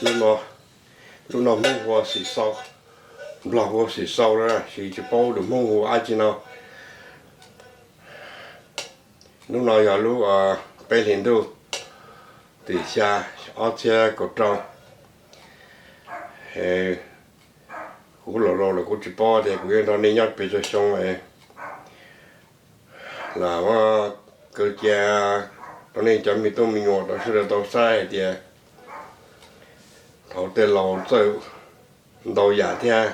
Lub no, lub no Hmoob hu ua xim xau, Nplog hu ua xim xau na, tsis paub tus Hmoob hu dab tsi no. Lub no yog lub peb hlis ntuj tim xya ob txhiab kaum rau. Kuv laus laus lawm kuv tsis paub tias kuv yuav nrog nej nyob pes tsawg xyoo lam kaw cia rau nej cov me tub me nyuam tau sawv daws tau saib hais tias thaum tej laus txawj ntau yam thiab.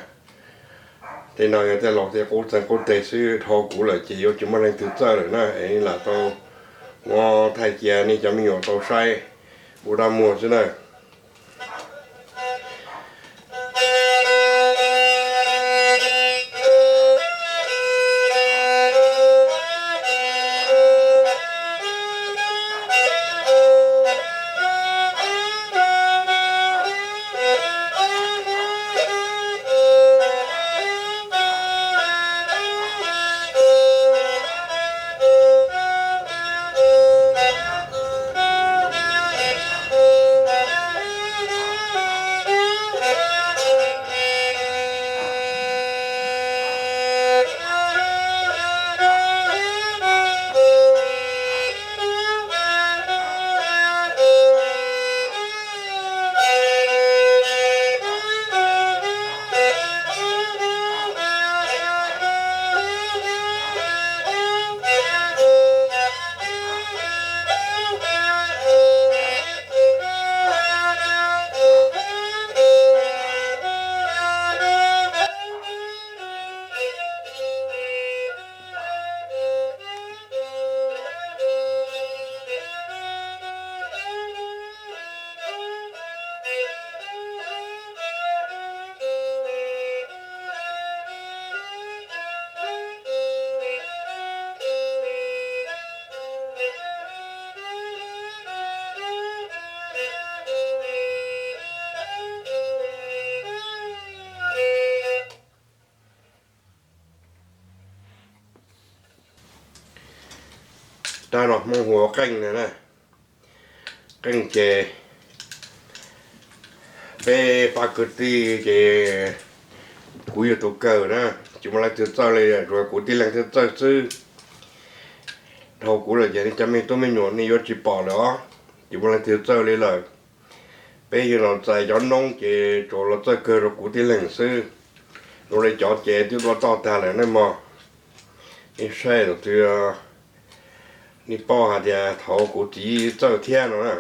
Tej no yog tej laus tej qub txeeg qub teg xwb, dhau kuv lawm ces yuav tsis muaj leej twg txawj lawm na, es lam tau muab thaij cia nej cov me nyuam tau saib ua dab muag xwb na. Rab no Hmoob hu ua qeej na. Qeej ces peb pab kwv tij ces kuv yog tus kawg na, tsis muaj leej twg txawj li, tsuas kuv tib leeg thiaj txawj xwb. Dhau kuv lawm ces nej cov me tub me nyuam nej yuav tsis pom lawm os, tsis muaj leej twg txawj li lawm. Peb yog los txais cov noob ces tsuas los txawj kawg rau kuv tib leeg xwb. Zoo li cov ces twb tuaj toj tag lawm nej mog. Nej saib lawm twb, nej paub hais tias thaum kuv txiv txawj thiab no na.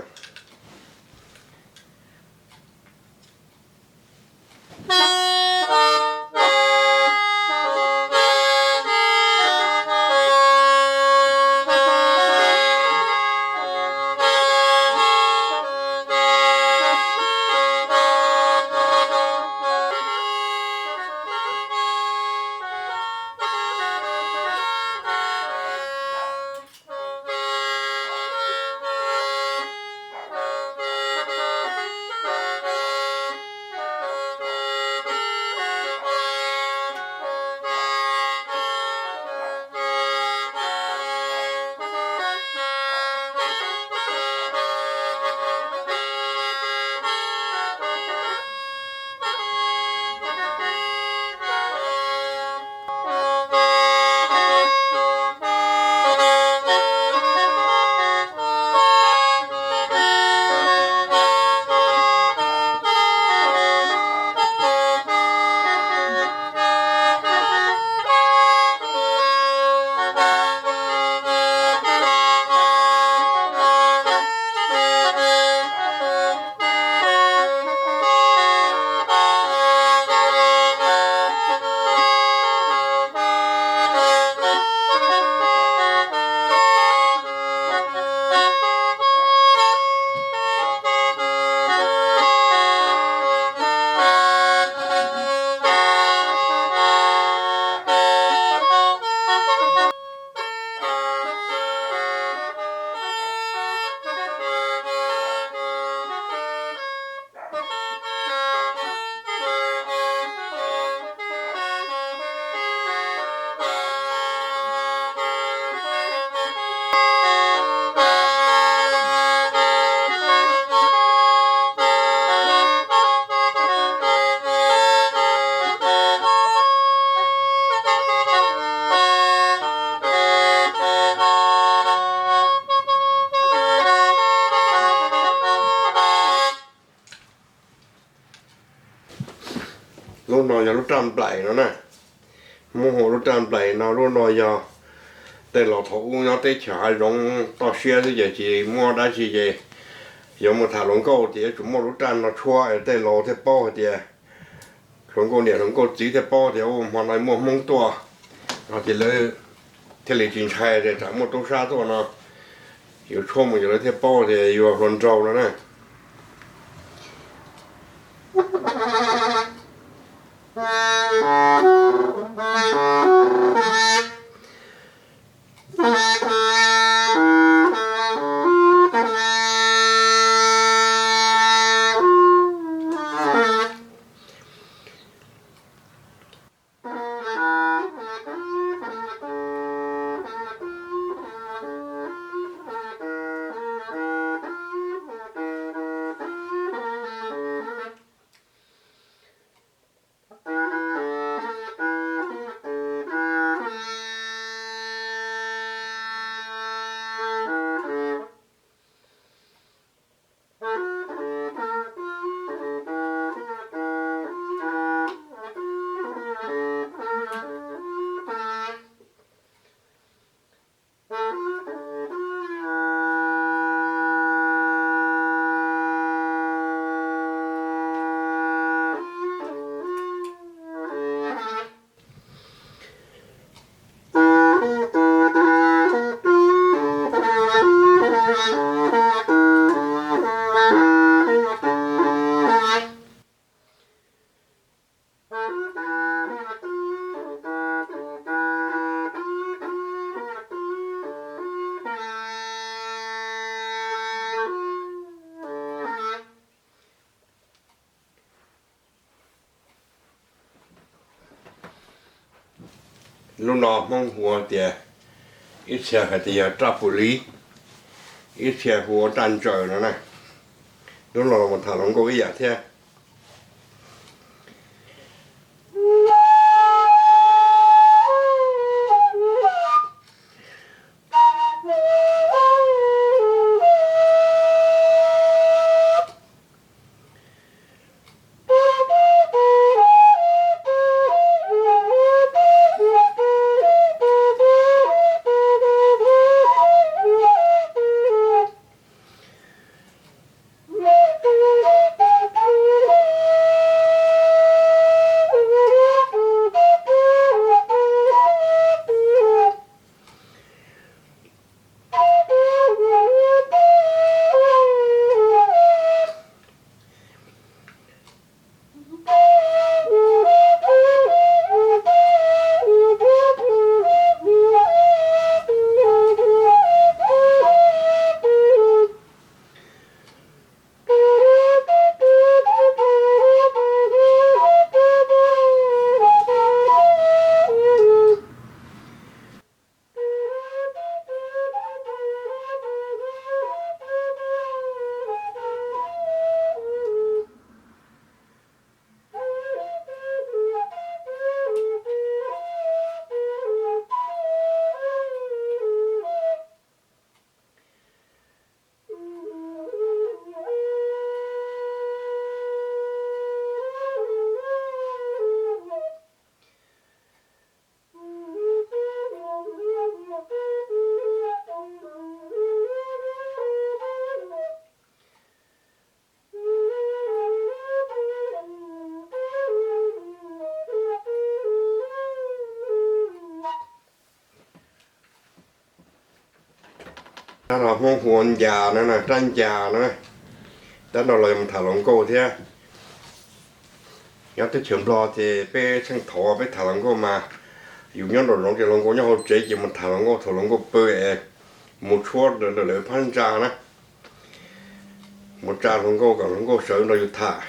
Lub no yog lub raj nplaim no na. Hmoob hu ua lub raj nplaim no. Lub no yog tej laus thaum ub nyob teb chaws hav zoov toj siab xwb ces tsis muaj dab tsi ces yuav mus tham hluas nkauj ces yuav tsum muaj lub raj no tshuab es tej laus thiaj paub hais tias, hluas nkauj niam hluas nkauj txiv thiaj paub tias ua hmo no muaj Hmoob tuaj no ces lawv thiaj li tsis ntshai tias tsam muaj tub sab tuaj no, yuav tshuab mus ces lawv thiaj paub tias yuav hluas nraug no na. Lub no Hmoob hu ua tias, ib txhia hais tias yog raj pum liv, ib txhia hu ua raj ntsaws no na. Lub no los tham hluas nkauj ib yam thiab. Rab no Hmoob hu ua ncas na, rab ncas na. Rab no los mus tham hluas nkauj thiab. Nyob teb chaws Nplog ces peb txheej thaum peb tham hluas nkauj mas yus nyob nraum zoov ces hluas nkauj nyob hauv tsev ces mus tham hluas nkauj thaum hluas nkauj pw es mus tshuab ntawm lawv phab ntsa na, mus tsa hluas nkauj kom hluas nkauj sawv nrog yus tham.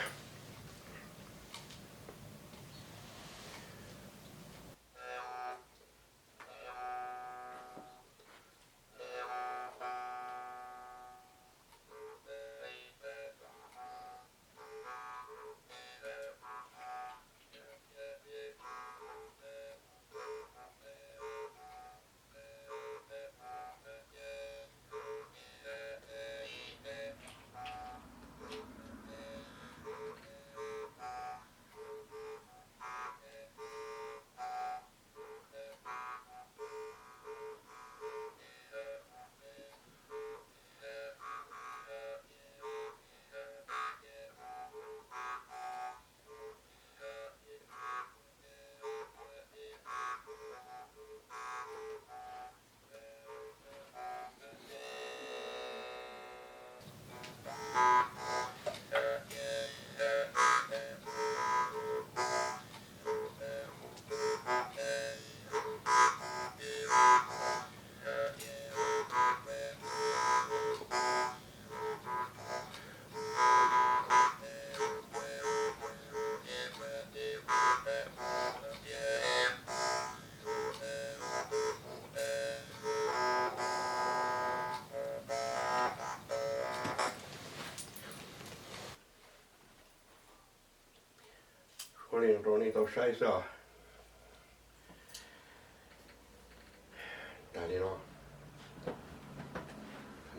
Ua li rau nej tau saib xwb os. Tas li no.